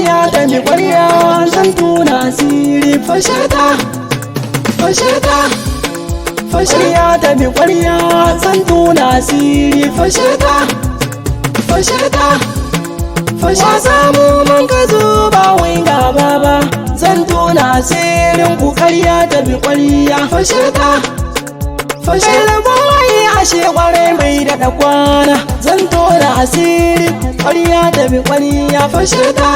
Ƙwarya ta bi ƙwarya, zan tona asiri. Fashe ta, fashe ta, fashe. Ƙwarya ta bi ƙwarya, zan tona asiri. Fashe ta, fashe ta, fashe. Samu man ka zo ba wai gaba ba, zan tona asirin ku. Ƙarya ta bi ƙwarya. Fashe ta, fashe. Rabon waye ashe kwarai mai daɗa kwana, zan tona asiri. Ƙwarya ta bi ƙwarya. Fashe ta,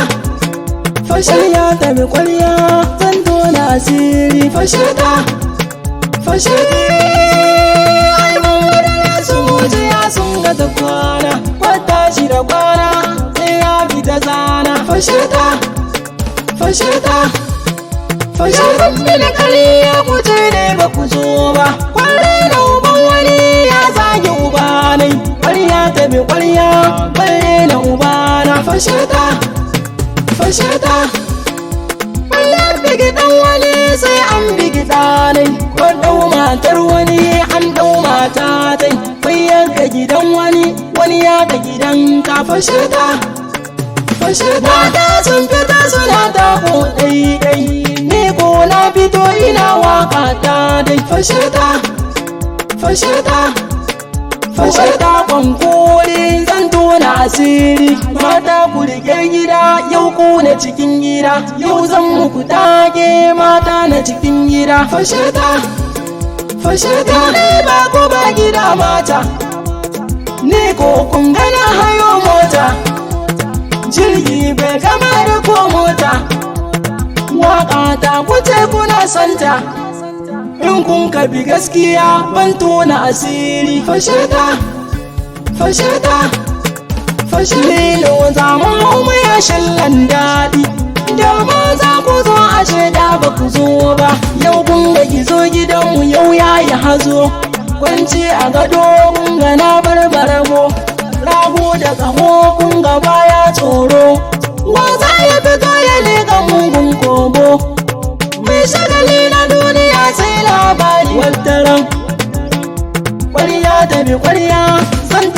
fashe. Ƙwarya ta bi ƙwarya, zan tona asiri. Fashe ta, fashe. Ai mun wadana su mujiya sun ga ta kwana kwata shi da kwana sai ya fita zana. Fashe ta, fashe ta, fashe. Mini kariya ku ce ne ba ku zo ba. Kwarai da uban wani ya zage ubanai. Ƙwarya ta bi ƙwarya, balle na ubana. Fashe ta, fashe ta. Balle bigi dan wani sai an bigi ɗanai. Ko ɗau matar wani, an ɗau mata tai. Bai ga gidan wani, wani ya ga gidan ka. Fashe ta, fashe ta. Mata sun fita suna tako ɗai ɗai, ni ko na fito ina waka ta dai. Fashe ta, fashe ta, fashe ta. Kwankoli, zan tona asiri. Mata, ku rike gida, yau ku na cikin gida. Yau zan muku take, mata na cikin gida. Fashe ta, fashe ta. Ne ba ku ba gida mata, ni ko kun gana hayo mota. Jirgi bai gama da ko mota. Waka ta kuce kuna santa. In kun bi gaskiya, ban tona asiri. Fashe ta, fashe ta, fashe. Lilo za mu hau mu yashin daɗi. Da ma za ku zo, ashe da ba ku zo ba. Yau kun ga gizo gidanmu yau ya yi hazo. Kwanci a gado, kun ga na barbarago. Rago da ƙaho, kun ga baya tsoro. Wa za ya fito ya leƙa mugun kogo? Mai shagali na duniya sai labari. Wataran ƙwarya ta bi ƙwarya, zan